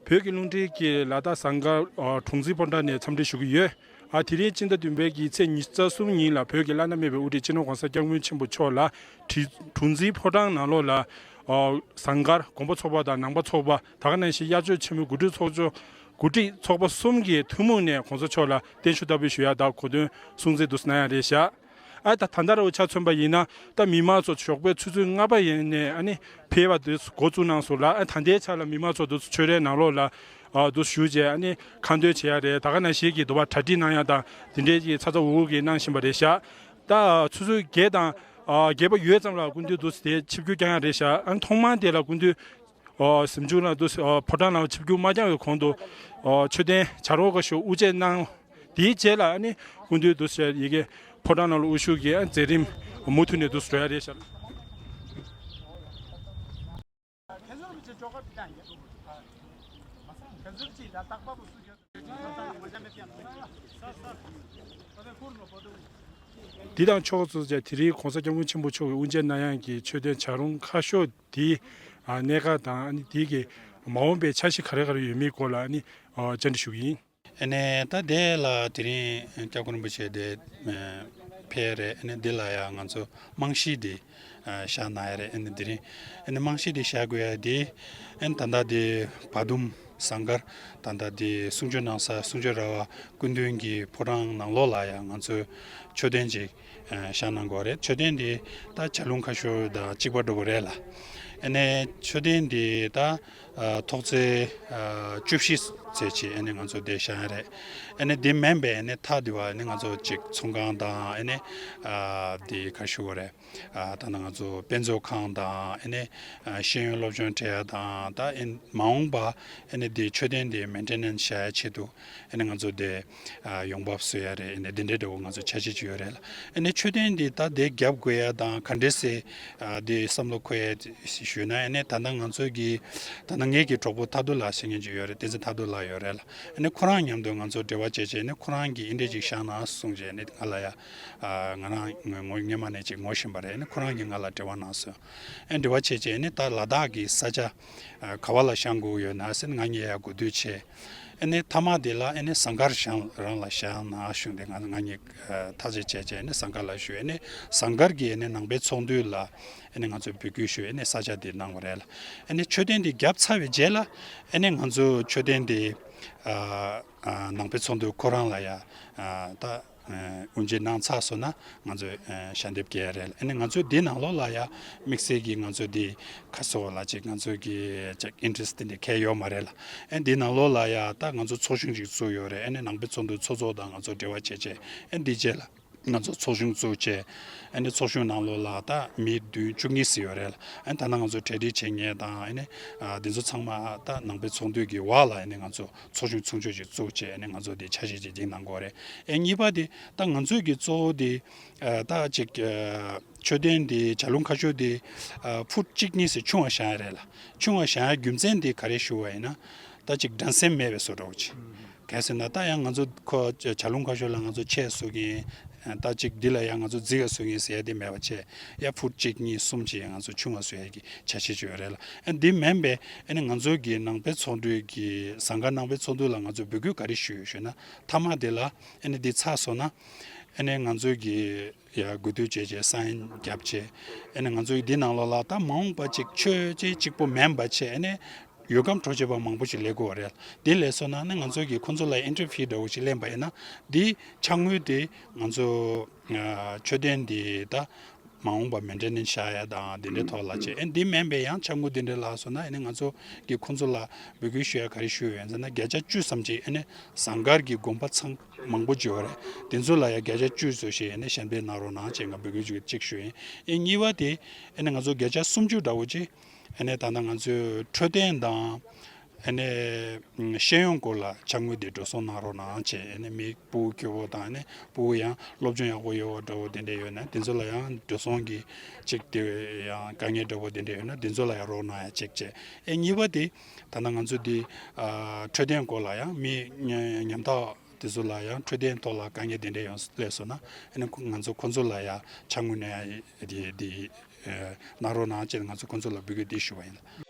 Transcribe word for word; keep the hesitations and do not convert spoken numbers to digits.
བོད་ཀྱི་རླུང་འཕྲིན་གྱིས་ལ་དྭགས་ཟངས་དཀར་ཨ་གྲོང་ཚིགས་ཕོ་བྲང་ནས་འཚམས་འདྲི་ཞུ་གི་ཡོད། ཨ་དེ་རིང་སྤྱི་ཟླ་བདུན་པའི་གི་ཚེས་ཉི་ཤུ་རྩ་གསུམ་ཉིན་ལ་བོད་ཀྱི་བླ་ན་མེད་པའི་དབུ་ཁྲིད་སྤྱི་ནོར་༸གོང་ས་༸སྐྱབས་མགོན་ཆེན་པོ་མཆོག་ལ་གྲི་གྲོང་ཚིགས་ཕོ་བྲང་ནང་ལོགས་ལ་ཨ་ཟངས་དཀར་དགོན་པ་ཚོགས་པ་དང་ནང་པ་ཚོགས་པ། ད་ག་ནང་བཞིན་དབྱར་ཆོས་ཆེན་མོའི་གོ་སྒྲིག་ཚོགས་ཆོས་གོ་སྒྲིག་ཚོགས་པ་གསུམ་གྱིས་ཐུན་མོང་ནས་༸གོང་ས་མཆོག་ལ་བརྟན་བཞུགས་བསྟར་འབུལ་ཞུ་ཡག་དང་གོ་སྟོན་སྲུང་བརྩི་འདུག་གནང་ཡག་རེད་བཞག་ཨ་ད་ད་ལྟ་རུ་ཆ་མཚོན་པ་ཡིན་ན་ད་མི་མང་ཚོ་ཞོགས་པའི་ཆུ་ཚོད་ལྔ་པ་ཡན་ནས་ཨ་ནི་ཕེབས་པ་དེ་འགོ་བཙུགས་གནང་སོང་ལ། ཨ་ད་ལྟའི་ཆ་ལ་མི་མང་ཚོ་དེ་ཚོ་ཆོས་རའི་ནང་ལོགས་ལ་ཨ་དུ་བཞུགས་བྱས་ཨ་ནི་ཁ་འདོན་བྱེད་ཡ་རེད། ད་ག་ནང་བཞིན་གྱི་དུ་བ་གྲ་སྒྲིག་གནང་ཡ་དང་དེ་འདྲའི་གི་ཚ་ཚ་འུར་འུར་གྱི་གནང་བཞིན་པ་རེད་ཤག་ད་ཆུ་ཚོད་བརྒྱད་དང་ཨ་བརྒྱད་པ་ཡོལ་ཙམ་ལ་སྐུ་མདུན་དུ་དེ་ཆིབས་བསྒྱུར་བསྐྱངས་ཡ་རེད་ཤག་ཨ་ནི་ཐོག་མར་དེ་ལ་སྐུ་མདུན་ཨ་གཟིམ་ཆུང་ལ་དུ་ཨ་ཕོ་བྲང་ནང་ལ་ཆིབས་བསྒྱུར་མ་བསྐྱངས་པའི་གོང་དུ་ཨ་མཆོད་རྟེན་བྱ་རོག་ཁ་ཤོར་དབུ་འབྱེད་གནང་། དེའི་རྗེས་ལ་ཨ་ནི་སྐུ་མདུན་དུ་ཡི་གེ་ཕོ་བྲང་ནང་ལ་དབུ་བཞུགས་ཀྱི་མཛད་རིམ་མུ་མཐུད་ནས་དུ་འགྲོ་ཡ་རེད་ཤག་འདི་དང་ཕྱོགས་མཚུངས་བྱས་དེ་རིང་༸གོང་ས་༸སྐྱབས་མགོན་ཆེན་པོ་མཆོག་གི་དབུ་འབྱེད་གནང་ཡག་གི་མཆོད་རྟེན་བྱ་རུང་ཁ་ཤོར་དེའི་གནས་སྐབས་དང་ཨ་ནི་དེའི་གི་མ་འོངས་པའི་འཆར་གཞི་ག་རེ་ག་རེ་ཡོད་མེད་སྐོར་ལ་ཨ་ནི་བཅར་འདྲི་ཞུ་གི་ཡིན། ཨ་ནི་ད་དེ་ལ་དེ་རིང་༸སྐྱབས་མགོན་རིན་པོ་ཆེ་དེ་ཕེབས་རེད། ཨ་ནི་འདི་ལ་ཡང་ང་ཚོ་རྨང་གཞི་དེ་བཞག་གནང་ཡ་རེད། ཨ་ནི་དེ་རིང་ཨ་ནི་རྨང་གཞི་དེ་བཞག་དགོས་ཡ་དེ་ཨ་ནི་ད་ལྟ་དེ་བར་འདུམ་ཟངས་དཀར་ད་ལྟ་དེ་གསུང་ཆོས་གནང་ས་གསུང་ཆོས་ར་བ་སྐུ་མདུན་གྱི་ཕོ་བྲང་ནང་ལོགས་ལ་ཡང་ང་ཚོས་མཆོད་རྟེན་ཅིག་བཞག་གནང་དགོས་རེད། མཆོད་རྟེན་དེ་ད་བྱ་རུང་ཁ་ཤོར་དང་གཅིག་པ་འདྲ་པོ་རེད་ལ། ཨ་ནི་མཆོད་རྟེན་དེ་ད་ཨ་ཐོག་བརྩེགས་ཨ་བཅུ་བཞི་ཙམ་ཅིག་ཨ་ནི་ང་ཚོ་དེ་བཞག་ཡ་རེད། ཨ་ནི་དེ་མིན་པའི་ཨ་ནི་མཐའ་དེ་བ་ཨ་ནི་ང་ཚོ་ཅིག་ཚོང་ཁང་དང་ཨ་ནི་ཨ་དེ་ག་ཞུ་དགོས་རེད། ཨ་ད་ནང་ང་ཚོ་དཔེ་མཛོད་ཁང་དང་ཨ་ནི་ཨ་ཤེས་ཡོན་སློབ་སྦྱོང་སྤྲད་ཡ་དང་ད་ཨ་ནི་མ་འོངས་པ་ཨ་ནི་དེ་མཆོད་རྟེན་དེ་མེན་ཊེ་ནན་སི་བྱ་ཡ་ཆེད་དུ་ཨ་ནི་ང་ཚོ་དེ་ཨ་ཡོང་འབབ་བཟོ་ཡ་རེད། ཨ་ནི་དེ་འདྲའི་འདྲ་བོ་ང་ཚོ་འཆར་གཞི་ཅིག་ཡོད་རེད་ལ། ཨ་ནི་མཆོད་རྟེན་འདི་ད་དེ་རྒྱབ་དགོས་ཡ་དང་ག་འདྲས་སེ་ཨ་དེ་བསམ་བློ་འཁོར་ཡ་ཞུས་ན། ཨ་ནི་ད་ལྟ་ང་ཚོ་གི་ད་ལྟ་ངེད་ཀྱི་གྲོགས་པོ་ཐར་རྡོ་ལགས་ཟེར་མཁན་ཅིག་ཡོད་རེད། བསྟན་འཛིན་ཐར་རྡོ་ལགས་ཡོད་རེད་ལ། ཨ་ནི་ཁོ་རང་མཉམ་དུ་ང་ཚོ་འབྲེལ་བ་བྱས་བྱས་ཨ་ནི་ཁོ་རང་གིས་འདི་འདྲས་ཅིག་བཞག་ན་གསུངས་བྱས་ཨ་ནི་ང་ལ་ཡ་ཨ་ང་རང་ངོ་སྔོན་མ་ནས་ཅིག་ངོ་ཤེས་པ་རེད། ཨ་ནི་ཁོ་རང་གིས་ང་ལ་འབྲེལ་བ་གནང་སོང་། ཨ་ནི་འབྲེལ་བ་བྱས་བྱས་ཨ་ནི་ད་ལ་དྭགས་ཀྱི་ས་ཆ་ཨ་ག་བ་ལ་བཞེངས་དགོས་ཡོད་ན་ཟེར་ང་གཉིས་ཡ་གོ་བསྡུར་བྱས། ཨ་ནི་མཐའ་མ་དེ་ལ་ཨ་ནི་ཟངས་དཀར་བཞེངས་རང་ལ་བཞེངས་ན་གཞུང་དེ་ང་ང་གཉིས་ཐག་བཅད་བྱས་བྱས་ཨ་ནི་ཟངས་དཀར་ལ་ཞུས། ཨ་ནི་ཟངས་དཀར་གྱི་ཨ་ནི་ནང་པའི་ཚོགས་འདུ་ལ་ཨ་ནི་ང་ཚོས་འབོད་སྐུལ་ཞུས། ཨ་ནི་ས་ཆ་དེ་གནང་བ་རེད་ལ། ཨ་ནི་མཆོད་རྟེན་དེ་བརྒྱབ་ཚར་བའི་རྗེས་ལ་ཨ་ནི་ང་ཚོ་མཆོད་རྟེན་དེ་ཨ་ཨ་ནང་པའི་ཚོགས་འདུ་ཁོ་རང་ལ་ཡ་ཨ་ད། དབུ་འབྱེད་གནང་ཚར་སོང་ན་ང་ཚོས་ཞལ་འདེབས་རྒྱག་ཡ་རེད་ལ། ཨ་ནི་ང་ཚོས་འདི་ནང་ལོགས་ལ་ཡ་དམིགས་བསལ་གྱི་ང་ཚོས་འདི་ཁ་སོ་ལ་ཅིག་ང་ཚོས་ཀྱི་ཅིག་ཨིན་ཊེ་རེ་སི་ཊི་འདི་གས་ཡོད་མ་རེད་ལ། ཨ་འདི་ནང་ལོགས་ལ་ཡ་ད་ང་ཚོ་ཚོགས་ཆུང་ཅིག་བཙུགས་ཡོད་རེད། ཨ་ནི་ནང་པའི་ཚོགས་འདུ་ཚོགས་གཙོ་དང་ང་ཚོ་འབྲེལ་བ་བྱས་བྱས་ཨ་འདི་རྗེས་ལ་ང་ཚོ་ཚོགས་ཆུང་བཙུགས་བྱས་ཨ་ནི་ཚོགས་ཆུང་ནང་ལོགས་ལ་ད་མི་བདུན་བཅུ་གཉིས་ཙམ་ཡོད་རེད་ལ། ཨ་ནི་ད་ནང་ང་ཚོ་གྲ་སྒྲིག་བྱེད་མཁན་དང་ཨ་ནི་འདི་ཚོ་ཚང་མ་ད་ནང་པའི་ཚོགས་འདུ་གི་འོག་ལ་ཨ་ནི་ང་ཚོ་ཚོགས་ཆུང་ཆུང་ཆུང་ཞིག་བཙུགས་བྱས་ཨ་ནི་ང་ཚོ་འདི་འཆར་གཞི་ཅིག་བསྒྲིགས་གནང་དགོས་རེད། ཨེ་གཉིས་པ་དེ་ད་ང་ཚོས་ཀྱི་གཙོ་བོ་དེ་ཨ་ད་ཅིག་ཨ་མཆོད་རྟེན་དེ་བྱ་རུང་ཁ་ཤོར་དེ་ཨ་ཕུཊ་གཅིག་གཉིས་ཙམ་ཆུང་བ་བཞེངས་ཡ་རེད་ལ། ཆུང་བ་བཞེངས་ཡ་རྒྱུ་མཚན་དེ་ག་རེ་ཞུ་བ་ཡིན་ན་ད་ཅིག་འགྲན་སེམས་མེད་པའི་བཟོ་འདྲ་བོ་ཅིག་གལ་སྲིད་ན་ད་ཡང་ང་ཚོ་ཁོ་བྱ་རུང་ཁ་ཤོར་ལ་ང་ཚོ་ཆས་བཟོ་གིན་ད་ཅིག་འདི་ལ་ཡང་ང་ཚོ་རྫིག་ག་བཟོ་གིན་ཟེར་ཡ་དེ་མེད་པ་བྱས་ཡ་ཕུཊ་གཅིག་གཉིས་གསུམ་ཅིག་ང་ཚོ་ཆུང་བ་བཟོ་ཡ་གི་འཆར་གཞི་ཅིག་ཡོད་རེད་ལ། ཨ་འདི་མིན་པའི་ཨ་ནི་ང་ཚོ་གི་ནང་པའི་ཚོགས་འདུ་གི་ཟངས་དཀར་ནང་པའི་ཚོགས་འདུ་ལ་ང་ཚོ་འབོད་སྐུལ་ག་རེ་ཞུས་ཡོད་ཞུས་ན། མཐའ་མ་དེ་ལ་ཨ་ནི་འདི་ཚར་སོང་ན་ཨ་ནི་ང་ཚོ་གི་ཡ་གོ་བསྡུར་བྱས་བྱས་སའིན་རྒྱབ་བྱས་ཨ་ནི་ང་ཚོ་གི་འདི་ནང་ལོགས་ལ་ད་མ་འོངས་པ་ཅིག་ཆོས་ཅིག་གཅིག་པོ་མིན་པ་བྱས་ཨ་ནི་ཡུལ་ཁམས་འཕྲོག་བྱེད་པ་མང་པོ་ཞིག་སླེབས་ཀྱི་ཡོད་རེད། འདི་སླེབས་སོང་ན་ཨ་ནི་ང་ཚོ་གི་ཁོང་ཚོ་ལ་ཨིན་ཊར་ཕི་འདྲ་བོ་ཞིག་ལེན་པ་ཡིན་ན་འདི་ཆ་དངུལ་དེ་ང་ཚོ་མཆོད་རྟེན་འདི་ད་མ་འོངས་པ་མེན་ཊེ་ནན་སི་བྱ་ཡ་དང་དེ་འདྲའི་ཐོག་ལ་བྱས། ཨ་འདི་མིན་པའི་ཡང་ཆ་དངུལ་དེ་འདྲ་ལྷག་སོང་ན་ཨ་ནི་ང་ཚོ་གི་ཁོང་ཚོ་ལ་འབོད་སྐུལ་ཞུ་ཡ་ག་རེ་ཞུ་ཡོད་ཟེར་ན་བརྒྱ་ཆ་བཅུ་ཙམ་ཅིག་ཨ་ནི་ཟངས་དཀར་གྱི་དགོན་པ་ཚང་མང་པོ་ཅིག་ཡོད་རེད། དེ་ཚོ་ལ་ཡ་བརྒྱ་ཆ་བཅུ་ཙམ་ཞིག་ཨ་ནི་ཞལ་འདེབས་གནང་རོགས་གནང་བྱས་ང་འབོད་སྐུལ་ཞུ་གཅིག་ཞུ་ཡིན། ཨ་གཉིས་པ་དེ་ཨ་ནི་ང་ཚོ་བརྒྱ་ཆ་སུམ་ཅུ་འདྲ་བོ་ཅིག་ཨ་ནི་ད་ལྟ་ང་ཚོའི་འཕྲོད་བསྟེན་དང་། ཨ་ནི་ཤེས་ཡོན་སྐོར་ལ་ཆ་དངུལ་དེ་འགྲོ་སོང་གནང་རོགས་གནང་བྱས། ཨ་ནི་མི་ཕྲུ་གུ་སྐྱོ་བོ་དང་ཨ་ནི་ཕྲུ་གུ་ཡང་སློབ་སྦྱོང་ཡག་པོ་ཡོད་པ་འདྲ་བོ་དེ་འདྲ་ཡོད་ན་དེ་ཚོ་ལ་ཡང་འགྲོ་སོང་གི་ཅིག་དེ་ཡང་དཀའ་ངལ་འདྲ་བོ་དེ་འདྲ་ཡོད་ན་དེ་ཚོ་ལ་ཡང་རོགས་གནང་ཡ་ཅིག་བྱས། ཨ་གཉིས་པ་དེ་ད་ལྟ་ང་ཚོ་དེ་ཨ་འཕྲོད་བསྟེན་སྐོར་ལ་ཡང་མི་ཉམ་ཐག་དེ་ཚོ་ལ་ཡང་འཕྲོད་བསྟེན་ཐོག་ལ་དཀའ་ངལ་དེ་འདྲ་ཡོང་སླེབས་སོང་ན་ཨ་ནི་ང་ཚོ་ཁོང་ཚོ་ལ་ཡང་ཆ་དངུལ་གནང་ཡ་དེ་དེ་གནང་རོགས་གནང་བྱས་ང་ཚོ་ཁོང་ཚོ་ལ་འབོད་སྐུལ་འདི་ཞུ་བ་ཡིན།